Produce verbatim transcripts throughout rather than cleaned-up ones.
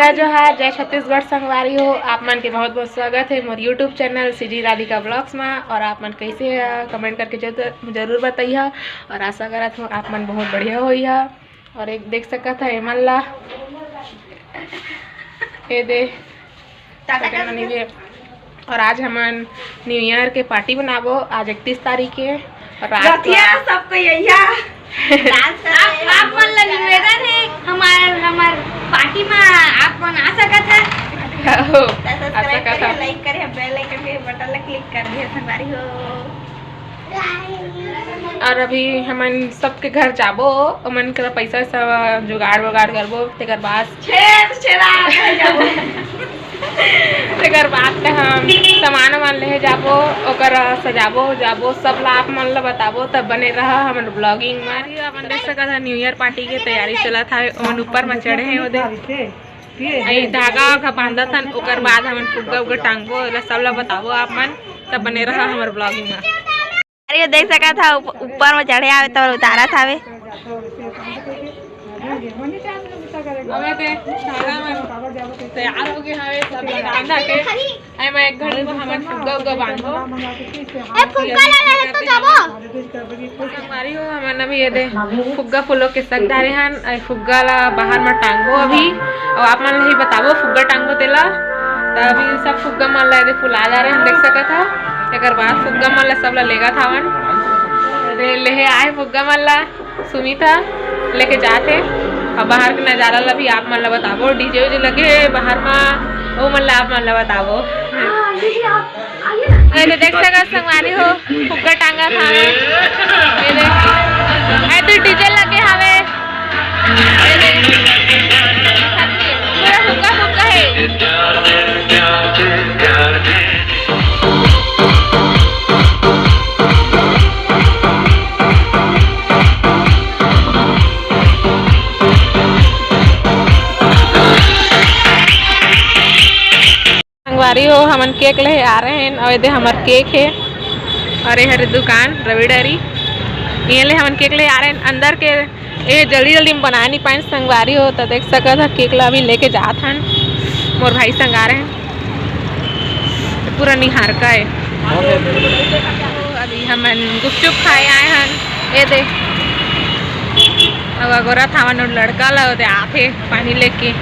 जय जोहार, जय छत्तीसगढ़ संगवारी हो। आप मन के बहुत बहुत स्वागत है मोर YouTube channel CG Radhika blogs में। और आप मन कैसे है, कमेंट करके जरूर, जरूर बताइए। और आशा करत हूँ आप मन बहुत बढ़िया होई है। और एक देख सकत है एमन ला, ये दे। और आज हमन न्यू ईयर के पार्टी बनाबो। आज इकतीस तारीख है और रात को रतिया सबको यहिया डांस आप, आप मन ला निवेदन है, हमार, हमार पार्टी में आप मन आ सकत है। हो, तो आ सब्सक्राइब सकत करिए, है। लाइक करिए, बेल आइकन के बटन ला क्लिक कर दिए संगवारी हो। और अभी हमन सबके घर जाबो, ओमन के पैसा सब जुगाड़ वगाड़ करबो, तेकर बाद छेद छेदा कर जाबो। तेकर बाद त हम सामान वामान लेहे जाबो, ओकर सजाबो जाबो, सब ला आप मन ला बताबो, तब बने रहा हमर ब्लॉगिंग में। अभी अपन देख सकत ह न्यू ईयर पार्टी के तैयारी चलत हवे, ओमन ऊपर में चढ़े हैं ओदे। अई धागा वागा बांधत हन, ओकर बाद हमन फुग्गा उग्गा टांगबो, एला सब ला बताबो आप मन, तब बने रहा हमर ब्लॉगिंग में। अरे, ये देख सकत ह, उप-, ऊपर में चढ़े आवे, तो उतारत हवे। अबे ते, धागा मन तैयार हो गए हवे, सब ला बांधा के। अरे, मैं एक घड़ी में हमन फुग्गा उग्गा बांधबो। ए, फुग्गा ले, ले, ले, तो जाबो। संगवारी हो, हमन अभी ये दे फुग्गा फूलो के सक डारे हन। अई फुग्गा ला बाहर में टांगबो अभी, अउ आप मन ला ही बताबो फुग्गा टांगबो तेला। त अभी सब फुग्गा मन ला ये दे फुला जा रहे हन, देख सकत ह। एकर बाद फुग्गा मन ला सब ला लेगत हवन। ये दे लेहे आए फुग्गा मन ला, सुमिता लेके जात हे। अब बाहर के नजारा ला भी आप मन ला बताबो, डीजे वीजे लगे हे बाहर मा, ओ मन ला आप मन ला बताबो। अरे देख सकत संगवारी हो, फुग्गा टांगत हावे। ये देख, अरे तो डीजे लगे हावे। ये देख, पूरा फुग्गा फुग्गा हे। संगवारी हो, हमन केक लेहे आ रहे हैं, अउ एदे हमर केक हे, अउ ये हरे दुकान रवि डेयरी, ये ले हमन केक लेहे आ रहे हैं। अंदर के ये जल्दी जल्दी में बना नहीं पाए संगवारी हो, तो देख सकत ह केक ला अभी लेके जात हन, मोर भाई संग आ रहे हैं, तो पूरा निहारका है। अभी हमन गुपचुप खाए आए हन, ये दे। अब अगोरत हवन, लड़का ला ओदे आथे पानी लेके।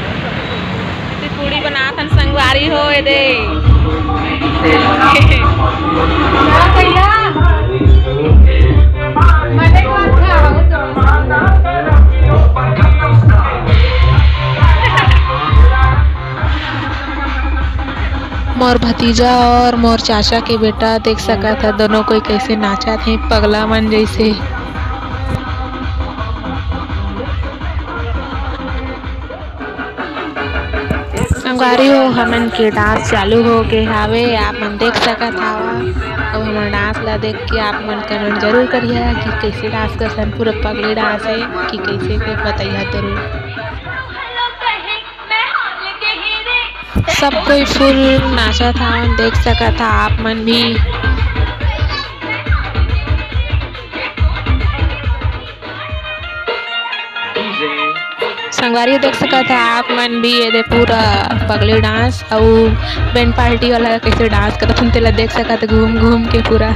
ते पूड़ी बनात हन संगवारी हो, ये दे। मोर भतीजा और मोर चाचा के बेटा देख सकत ह, दोनों कोई कैसे नाचत हे पगला मन जैसे। संगवारी हो, हमन के डांस चालू हो गे हावे, आप मन देख सकत हवा। अब हमर डांस ला देख के आप मन कमेंट जरूर करिहा कि कैसे डांस करथन, पूरा पगली डांस हे कि कैसे, के बताइहा जरूर। सब कोई फुल नाचत हवन, देख सकत हा आप मन भी। संगवारी देख सकत हा आप मन भी, ये दे पूरा पगली डांस अउ बैंड पार्टी वाला कैसे डांस करत हन, तेला देख सकत हा घूम घूम के पूरा।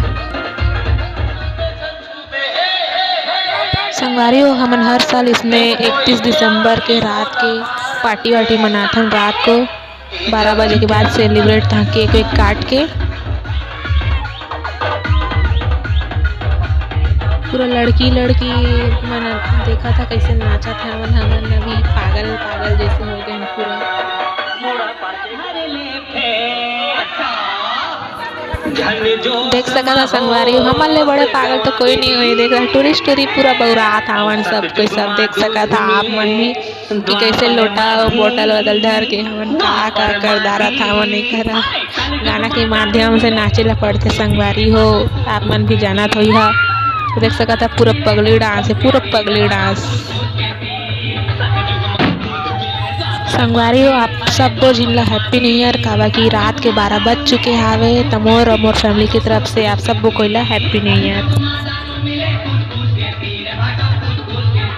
संगवारी हो, हमन हर साल इसने इकतीस दिसंबर के रात के पार्टी वार्टी मनाथन, रात को बारह बजे के बाद सेलिब्रेट तहाँ केक वेक काट के। पूरा लड़की लड़की मन देखत हा कैसे नाचत हवन, हमन अभी पागल पागल जैसे हो गए पूरा। देख सकत हा संगवारी हो, हमन ले बड़े पागल तो कोई नहीं होई। देख रहा टूरिस्ट टूरी पूरा बौरात आवन, सब कोई सब देख सकत हा आप मन भी कि कैसे लोटा बोतल वोतल धर के हमन का का कर डारत हावन। एकर गाना के माध्यम से नाचे ला पड़थे संगवारी हो, आप मन भी जानत होई हा। देख सकत हा पूरा पगली डांस है, पूरा पगली डांस। संगवारी हो, आप सब्बो झिन ला हैप्पी न्यू ईयर, काबर कि रात के बारह बज चुके हावे, त मोर अउ मोर फैमिली की तरफ से आप सब्बो कोई ला हैप्पी न्यू ईयर।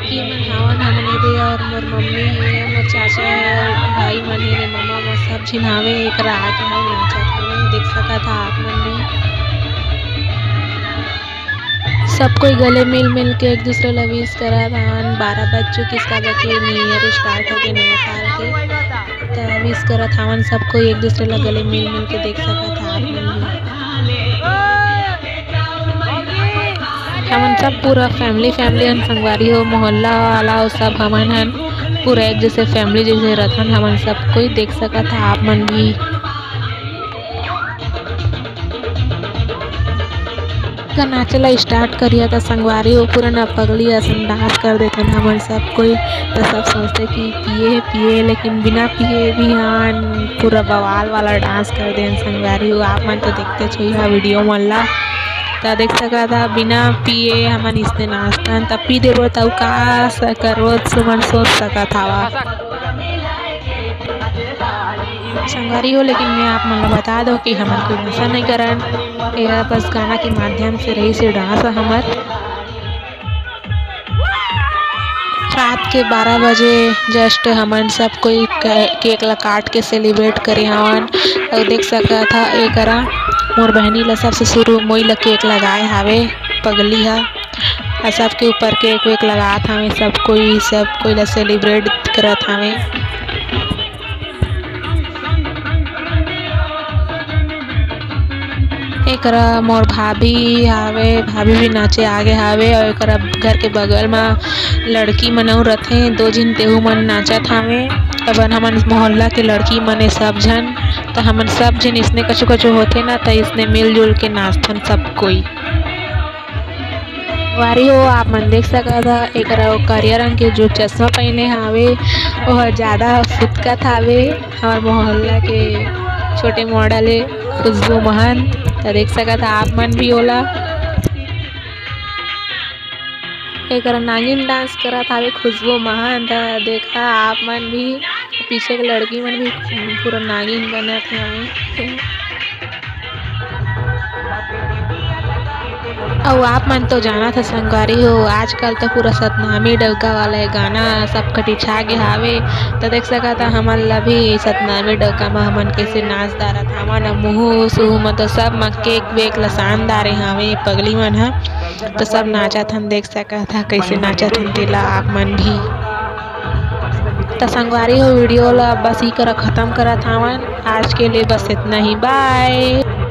की मन हावन हमन एदे, और मोर मम्मी है, मोर चाचा है, और भाई मन झिन हावे, एकरा आगे में नाचत हावे, देख सकत हा आप मन भी। सब कोई गले मिल मिल के एक दूसरे ला विश करत हवन। बारह बज चुकिस, काबर के न्यू ईयर स्टार्ट हो गए, नया साल के, त विश करत हवन सब कोई एक दूसरे ला गले मिल मिल के, देख सकत हा आप मन भी। हमन सब पूरा फैमिली, फैमिली हन संगवारी हो, मोहल्ला वाला हो, सब हमन हन पूरा एक जैसे फैमिली जैसे रथन हमन सब कोई, देख सकत हा आप मन भी। का नाचे ला स्टार्ट करिया त संगवारी हो, पूरा न पगली असन डांस कर देथन हमन सब कोई। त सब सोचते कि पिए हे, पिए हे, लेकिन बिना पिए भी हन पूरा बवाल वाला डांस कर देन संगवारी हो। आप मन तो देखते छो यह वीडियो मन ला, त देख सकत हा बिना पिए हमन इसने नाचतन, त पी देबो त अउ का स-, करबो, तुमन सोच सकत हवा। संगवारी हो, लेकिन मैं आप मन ला बता दो कि हमन कोई नशा नहीं करन, यह बस गाना के माध्यम से रही से डांस हमर। रात के बारह बजे जस्ट हमन सब कोई के-, केक ला काट के सेलिब्रेट करे हवन। अउ देख सकत हा, एकरा मोर बहनी ला सबसे शुरू मोई ला केक लगाए हावे पगली हा। अउ सबके ऊपर केक वेक लगात हावे, सब कोई, सब कोई ला सेलिब्रेट करत हावे। एकरा मोर भाभी हावे, भाभी भी नाचे आगे हावे, अउ एकरा घर के बगल मा लड़की मन अउ रथे, दो झिन तेहू मन नाचत हावे। अपन हमन मोहल्ला के लड़की मन ए सब झन, त हमन सब झिन इसने कछु कछु होथे ना, त इसने मिलजुल के नाचथन सब कोई। संगवारी हो, आप मन देख सकत हा, एकरा वो करिया रंग के जो चश्मा पहने हावे, ओह ज्यादा फुटकत हावे। हमर मोहल्ला के छोटे मॉडल हे खुशबू महंत, त देख सकत हा आप मन भी ओला। एकरा नागिन डांस करत हावे खुशबू महंत, देखा आप मन भी, पीछे के लड़की मन भी पूरा नागिन बनत हावे। अउ आप मन तो जानत ह संगवारी हो, आजकल तो पूरा सतनामी डउका वाला ये गाना सब कति छा गे हावे। त देख सकत ह, हमन ला भी सतनामी डउका म हमन कइसे नाच डारत हावन, अउ मुहू सुहू म तो सब म केक वेक ल सान डारे हावे पगली मन ह। त सब नाचत हन, देख सकत ह कइसे नाचत हन तेला आप मन भी। त संगवारी हो, वीडियो ला बस ई करा खत्म करत हावन। आज के लिए बस इतना ही, बाय।